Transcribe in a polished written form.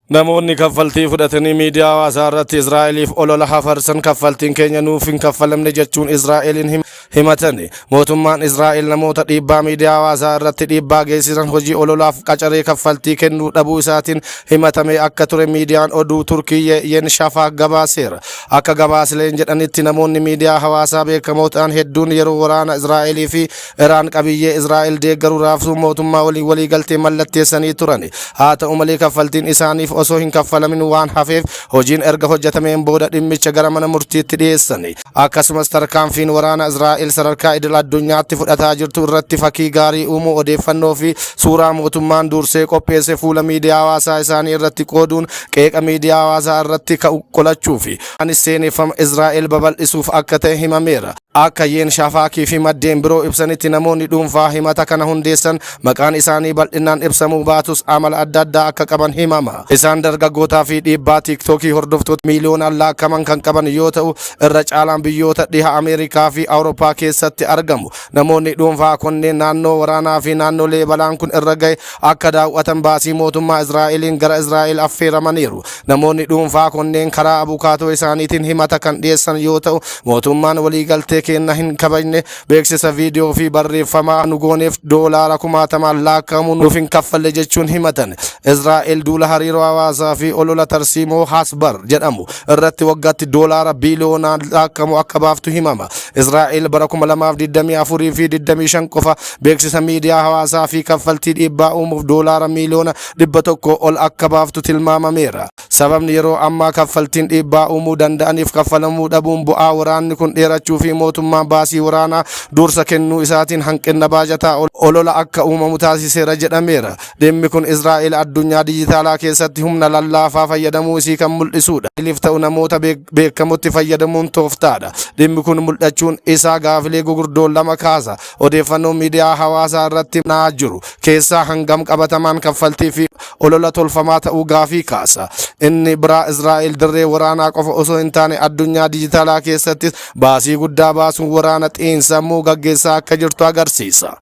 Namoonni kaffaltii fudhatanii miidiyaa hawaasaa irratti Israa'eliif olola hafarsan kaffaltiin keenya nuuf hin kaffalamne jechuun Israa'eliin himatani. Mootummaan Israa'el namoota dhiibbaa miidiyaa hawaasaa irratti dhiibbaa geessisan hojii ololaaf qacaree kaffaltii kennuu dhabuu isaatiin himatamee akka ture miidiyaan oduu Turkii Yeni Shafak gabaaseera. Akka gabaasileen jedhanitti, namoonni miidiyaa hawaasaa beekamoo ta'an hedduun yeroo waraana Israa'elii fi Iraan qabiyyee Israa'el deeggaru raabsuu mootummaa waliin waliigaltee mallatteessanii turan. Haa ta'u malee, kaffaltiin isaaniif osoo hin kaffalamin waan hafeef hojiin erga hojjetameen booda dhimmicha gara mana murtiitti dhiyeessan. Akkasumas tarkaanfiin waraana Israa'el sadarkaa idil addunyaatti fudhataa jirtu irratti fakkii gaarii uumuu, odeeffannoo fi suuraa mootummaan dursee qopheesse fuula miidiyaa hawaasaa isaanii irratti qooduun qeeqa miidiyaa hawaasaa irratti ka'u qolachuu fi anis seeneffama Israa'el babal'isuuf akka ta'e himameera. Akka Yeen Shafaakii fi maddeen biroo ibsanitti, namoonni dhuunfaa himata kana hundeessan maqaan isaanii bal'inaan ibsamuu baatus amala adda addaa akka qaban himama. Isaan dargaggootaa fi dhiibbaa TikTokii hordoftoota miiliyoonaan laakkaman kan qaban yoo ta'u, irra caalaan biyyoota dhiha Ameerikaa fi Awurooppaa keessatti argamu. Namoonni dhuunfaa kunneen naannoo waraanaa fi naannolee balaan kun irra gahe akka daawwatan baasii mootummaa Israa'eliin gara Israa'el affeeramaniiru. Namoonni dhuunfaa kunneen karaa abukaatoo isaaniitiin himata kan dhiyeessan yoo ta'u, mootummaan waliigaltee keenya hin kabajne, beeksisa viidiyoo fi barreeffamaa nu gooneef doolaara kumaatamaan lakkaa'amu nuuf hin kaffalle jechuun himatan. Israa'el duula hariiroo hawaasaa fi olola tarsiimoo Hasbar jedhamu irratti waggaatti doolaara biiliyoonaan lakkaa'amu akka baaftu himama. Israa'el bara 2024 fi 25 qofa beeksisa miidiyaa hawaasaa fi kaffaltii dhiibbaa uumuuf doolaara miiliyoona 100 ol akka baaftu tilmaamameera. Sababni yeroo ammaa kaffaltiin dhiibbaa uumuu danda'aniif kaffalamuu dhabuun bu'aa waraanni kun dheerachuu fi mootummaan baasii waraanaa dursa kennuu isaatiin hanqina baajataa olola akka uumamu taasiseera jedhameera. Dhimmi kun Israa'el addunyaa dijitaalaa keessatti humna lallaafaa fayyadamuu isii kan mul'isudha. Iliif ta'u namoota beekamutti fayyadamuun tooftaadha. Dhimmi kun mul'achuun isaa gaafilee gugurdoo lama kaasa. Odeeffannoo miidiyaa hawaasaa irratti naa jiru keessaa hangam qabatamaan kaffaltii fi olola tolfamaa ta'uu gaafii kaasa. Inni biraa, Israa'el dirree waraanaa qofa osoo hin taane addunyaa dijitaalaa keessattis baasii guddaa baasuun waraana xiinsammuu gaggeessaa akka jirtu agarsiisa.